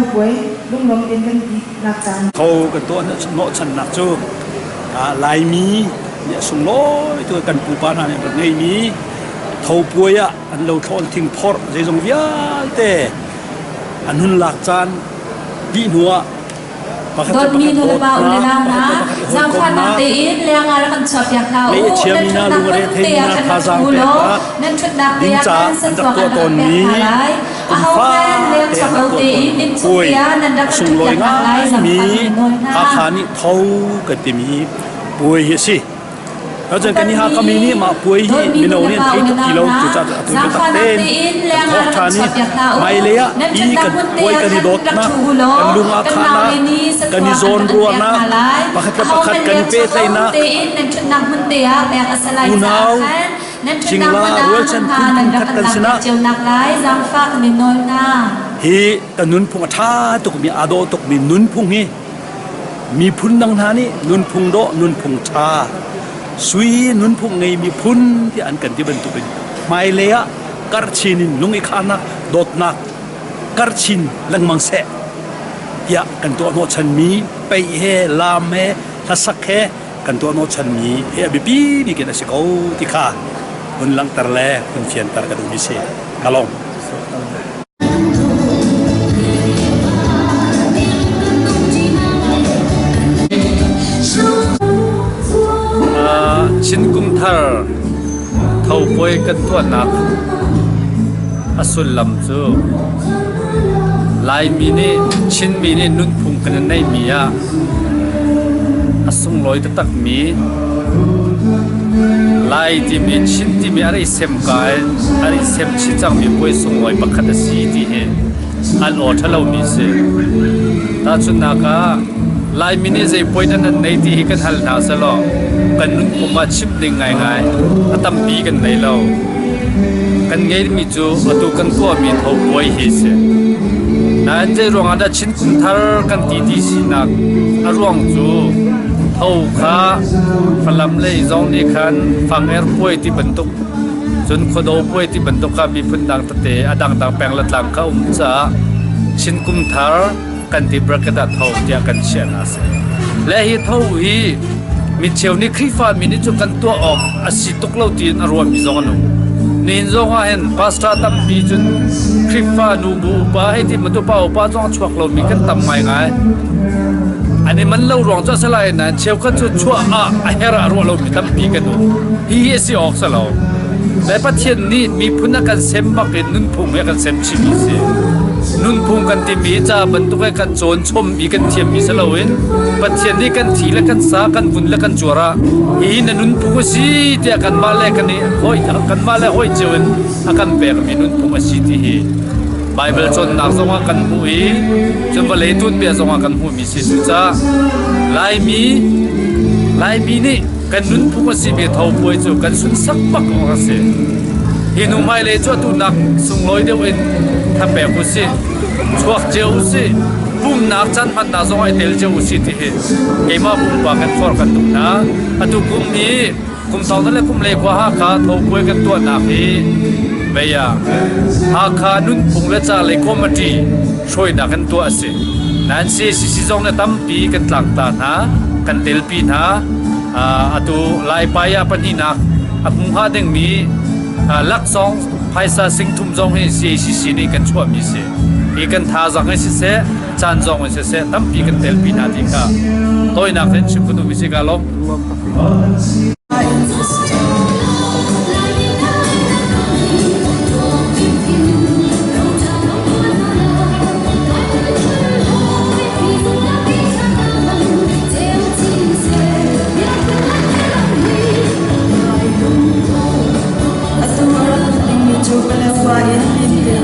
Tho Puai lunglawm tein kan dinak caan. Tho kan tuah hnawhchannak cu Laimi nih a sunglawi tu kan pupa hna nih an rak ngeimi Tho Puai ah an lothlawl thingphorh zeizong vialte an hun lak caan dih hnu ah Dawtmi nulepa u le nau hna, zaangfahnak tein leng ah rak kan chuahpiak hna u. Nan ṭhutnak hmun te ah khan rak ṭhu u law nan ṭhutnak te ah khan sathluak an rak pek hna lai. Ahohmanh leng chuak lo tein innchung te ah nan rak kan ṭhutpiak hna lai zaangfah kan in nawl hna. Hakha nih tho kan timi puai hi a si. Cun kan i Hakha-mi nih mah puai hi mino nih an thei tuk ti lo. Cucaah atu biatak tein kan thawk ṭhan i hmailei ah hi kan puai kan i dawtnak, kan lung aa khahnak, kan i zawnruahnak, pakhat le pakhat kan i pehtlaihnak, unau cingla rualchan phun khat kan sinah hi kan nunphung a ṭha tukmi, aa dawh tukmi nunphung hi Miphun dang hna nih nunphung dawh, nunphung ṭha, sui nunphung ngei miphun tiah an kan ti bantukin hmailei ah karhchin in lung i khahnak, dawtnak karhchin lengmang seh tiah kan tuah hnawhchanmi peih he, laam he, hlasak he kan tuah hnawhchanmi he a biapi bik in a si ko ti kha hun langhter le hun fianter ka duhmi si. Ka lawm. Chin Kum Thar Tho Puai kan tuahnak a sullam cu Laimi nih Chinmi nih nunphung kan in neihmi ah a sunglawi taktakmi Lai timi Chin timi a rak i semka in a rak i sem chih cangmi puai sunglawi pakhat a si ti hi an aw ṭhalomi a si. Tahchunhnak ah Laimi nih zei puai dah nan nei ti hi kan hal hna selaw kan nunphung ah chimh ding ngaingai a tampi kan nei lo. Kan ngeihmi cu atu kan tuahmi tho puai hi a si. Nain zei ruangah dah Chin Kum Thar kan ti ti sinak a ruang cu tho kha Falam lei zong nih khan fanger puai ti bantuk cun khuado puai ti bantuk kha miphun dang tete a dangdang peng le tlang kha um caah Chin Kum Thar kan ti bracket ah tho tiah kan chiahnak a si. Le hi tho hi micheu nih Khrihfa mi nih cu kan tuah awk a si tuk lo tiin a ruahmi zong an um. Nihin zong ah hin pastor tampi cun Khrihfa nu bu upa hei ti bantuk pa upa zong a chuak lomi kan tam ngaingai. An i man lo ruang cu a si lai nain cheukhat cu chuah ah a her ah ruah lomi tampi kan um. Hihi a si awk si lo. Le Pathian nih miphun a kan sem bak in nunphung hi a kan sem chihmi a si. Nunphung kan timi ca bantuk he kan cawn chommi kan thiammi si loin Pathian nih kan thi le kan sa kan vun le kan cuar ah hihi na nunphung a si tiah kanmah le kan i hawi kanmah le hawi cio in a kan pekmi nunphung a si ti hi Baibal cawnnak zongah kan hmuh i cun vawlei tuanbia zongah kan hmuhmi si. Cucaah Laimi Laimi nih kan nunphung a simi tho puai cu kan sunsak bak awk a si. Hi hnu hmailei cu atu nak sunglawi deuh in thapek u sih, chuak cio u sih, pumnak caan hmannak zong ah i tel cio u sih ti hi keimah pumpak kan forh kan duh hna. Atu kum hi kum thong le kum le khua Hakha tho puai kan tuahnak hi vei ah Hakha nunphung le ca lei committee hruainak kan tuah a si. Nain CACC zong nih tampi kan tlangta hna, kan telpi hna. Atu Laipai ah pahnihnak a hmu hnga dingmi laksawng phaisa singthum zong hi CACC nih kan chuahmi si. Hi kan thazaang in siseh, caan zong in siseh tampi kan telpi hna ti kha tawinak in chim ka duhmi si ka lawm. Atu a rak dingmi cu Paletwa in Mindat.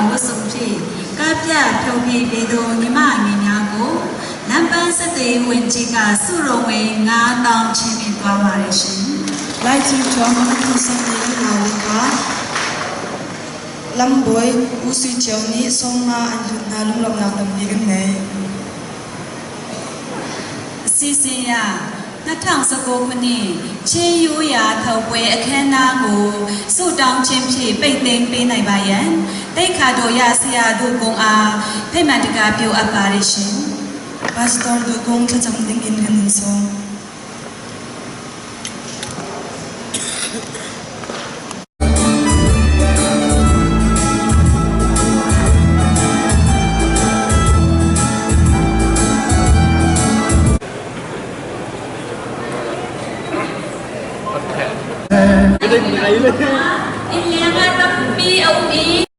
ဝတ်စုံဖြင့်ကပြဖြုံပြပေသူညီမငယ်များကိုလမ်းပန်းဆက်သွယ်ရေးဝန်ကြီးကစုရုံဝင်9000ချင်းမြင့်သွားပါတယ်ရှင် Lai thil thuam a kan hmuhsakmi kan naule kha lambawi U Sui Cio nih sawmnga an hlut hna lunglawmhnak tampi kan ngei. အစီအစဉ်အရ2019ခုနှစ်ချင်းရိုးရာထောက်ပွဲအခမ်းအနားကိုဆုတောင်းခြင်းဖြင့်ပိတ်သိမ်းပေးနိုင်ပါရန်တိတ်ခါတော်ရဆရာတို့ကုန်းအားဖိတ်မှန်တကားပြုအပ်ပါတယ်ရှင် Pastor Dugong thlacam ding in kan in sawm.